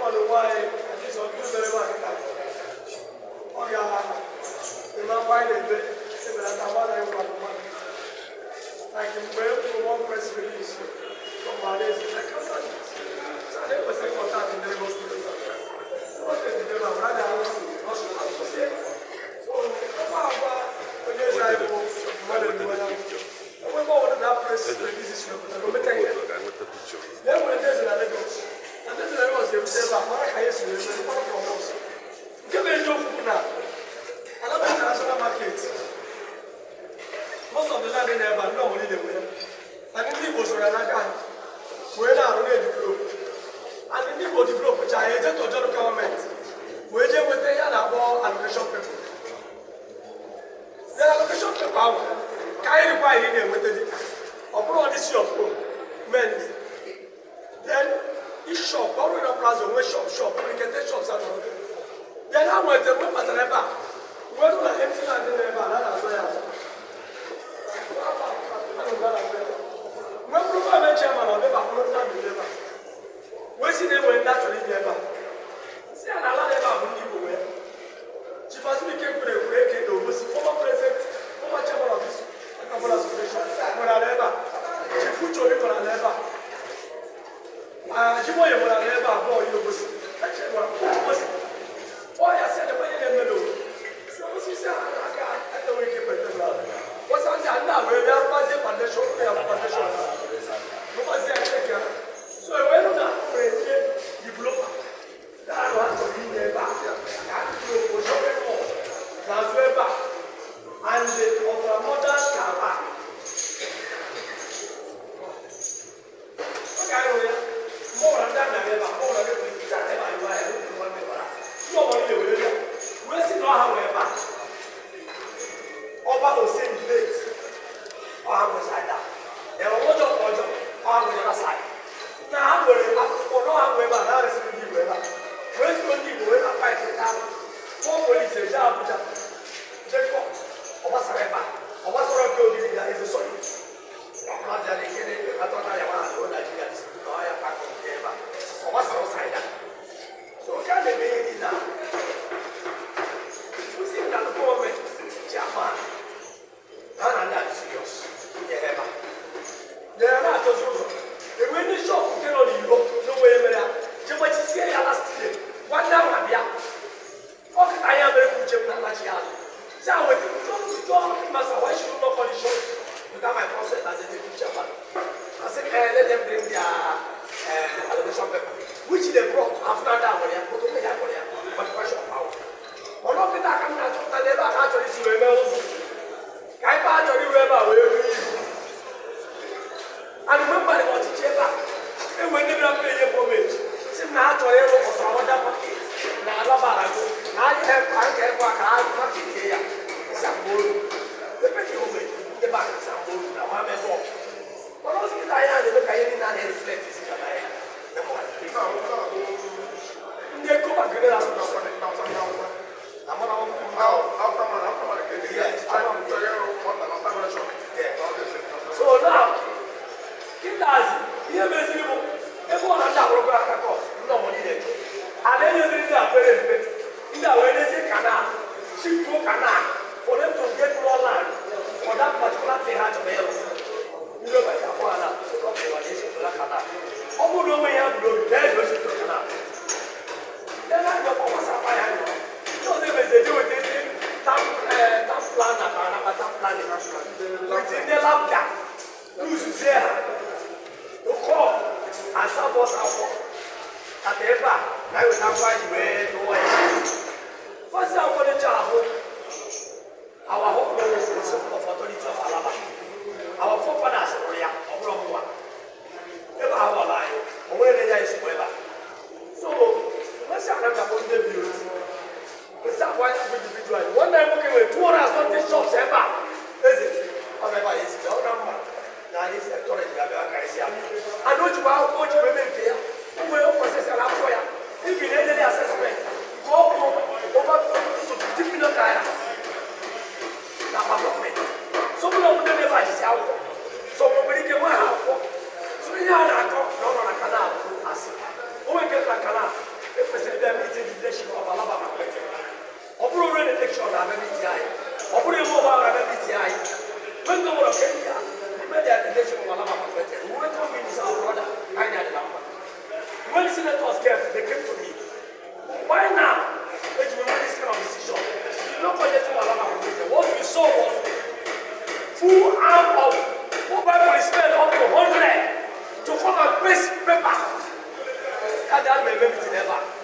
Nwa n'onwe anyị, at least ọ bụrụ mere ebe a kịta, ọ ga-eme akwa anyị na-ebe ebelata mmadụ anyị kwado mmadụ. Like mgbe e kwuru one press release from Ọhaneze, I countered it. So I kwesịrị contact ndị Lagos State. Ọ dị ebe a, were abịa ahụ, ọ sị na kwụsị. So, ebe agwa onye eze anyị bụ mmadụ eluwe ya. Enwe ebe ọbụla na press release si wepụtara, o meta ihe. Na e nwere ndị eze na Lagos. Na ndị eze na Lagos ga-ebute ebe a, mara ka anyị si wee mee, mara from us. Nke bụ eziokwu bụ na Alaba International Market, most of the land dị n'ebe a, ndị ọbụla na-enwe ya. And ndị Igbo soro ya n'aka ha wee na-arụ na-edevelop. And ndị Igbo develop cha ya, eje to local government wee jee nweta ihe a na-akpọ allocation paper. The allocation paper ahụ ka anyị rikwa anyị na-enweta dị ọ bụrụ ọdị C of O men. Then each shop, ọ bụrụ na plaza onwe shop, shop nwere ike ten shops anọ. Then ha nweta mgbe batara ebe a wee nụ na empty land dị n'ebe a na a na-azụ ya azụ. Mgbe mkpụrụ gọọmenti chairman ọ dịba bụrụ ndị amị ebe a wee sị na enwere ndị achọrọ inye ebe a, si ya na ala ebe a bụ ndị Igbo. Wee Chief Azubike kwere ekwe eke na Obosi, former president, former chairman of this Anambra Association, nwere ala ebe a. Chief Uche Obi nwere ala ebe a. Ajiboye nwere ala ebe a abụọ ya Obosi. Eche nwere Obosi ọ ya sị na onye na-eme n'obodo si Obosi si ha na-aka enweghị ike kweta n'ala wasa ndị a ndị a wee bịa rụbazie foundation ya, foundation rụbazie eke. So ewee nụ na nwere ndị developer na-arụ ha chọrọ inye ebe a ka a tụrụ shopping mall n'azụ ebe a and the ultramodern car park. Ọ ga-arụ ya mgbe ọbụla ndị a na-abịa ebe a, mgbe ọbụla ndị polisi ebe a iwe ahịa n'otu nwanne gbara ndị ọbụla niile were bịa wee sị na ọha wee ebe a ọba Oseni late ọha nwe side a ere ọjọọ ka ọjọọ ọha nwe ya side na ha nwere akwụkwọ na ọha nwe ebe a na arịsịrị ndị Igbo ebe a wee zụrụ ndị Igbo wee na fight ndị ahụ kpọọ polisi eje Abuja, jee court. Ọ gbasara ebe a, ọ gbasara nke ogidi ga eze sọrọ ọkụmazi ya na-ekene atọta ya nwa na Naijiria na ọya pakọ nke ebe a ọ gbasara side a. So nke a na-eme ihe niile a osi na gọọmenti chairman ha na ndị a dị serious inye ha ebe a nyere na-achọzi ụzọ enwe ndị shop nke nọ n'iro n'onwe ya mere ha jee gbachisie ya last year. Nwanne ahụ abịa ọ kịta ya mere ka uche m na-alachi ya azụ si a weta jụọ masa, why should you not call the shop without my consent as a deputy chairman? I said, let them bring their allocation paper, which they brought after that nwere ya but onwe ya nwere ya for shop ahụ. Mana ọkịta aka m na-achọpụta n'ebe a ka a chọrọ isi wee mee ụzọ ka ife a chọrọ iwe ebe a wee nwee ibu. And mgbe mmadụ ọchịchị ebe a enwe ndị bịara mpe ihe gọọmenti si m na ha chọrọ ịrụ ultramodern market na Alaba Alago na ha ka ekwe ka ha market ya Samburu ebe dị ome ndị bank Samburu na nwa mebe ọ. Mana ozi kịta anyị na-eme ka ihe niile a na-reflect isi na ya ndị Eko Bank ndị na-asụ Yes. So now kịtazi ihe meziri bụ ebe ọ na ndị agbụrụgwara aka court ndị ọmụ niile jụ ala enyeziri ndị a pere mpe ndị a wee dezie canal, shiftuo canal for them to get more land for that particular thing ha chọrọ ịrụ. Ndị ọbara abụọ ala canal ọ bụrụ na onwe ya bụrụ obi na eze oshiftuo canal ya na anya ọkwa gbasara ya anya. Ndị ọzọ emezi eje weta ezi town plan na ka anakpa town planning with ndị LAPDA n'uzuzie ha ụkọ asabọs akwọ kata ebe a na eweta akwụkwọ anyị wee lụọ ya fọzi akwụkwọ dị ahụ. Our hope of authority of Alaba, our forefathers rụrụ ya. Ọ bụrụ ọmụwa ebe ahụ ọla anyị o nwere na-enye anyị nsogbu ebe a. So mesị ana ga ndị bi otu esi abụọ anyị bụ individual. Nwanne anyị nwoke nwere 200 something shops ebe a. Eze ọ bụ ebe a esi ọ na mma na anyị sectorate ga-abịa karịsịa and o jikwa akwụkwọ o ji wee mee nke ya. O nwere o processara akwụkwọ ya ibi na enyere assessment nke ọ kwụrụ over to 50 million naira na akpa gọọmenti. So mụ na ndị na-ebe ajisi akwụkwọ so nwere ike nwe ha akwụkwọ. So ihe a na-akọ na ọ nọ na canal asị. Adị ana m eme meeting ebe a.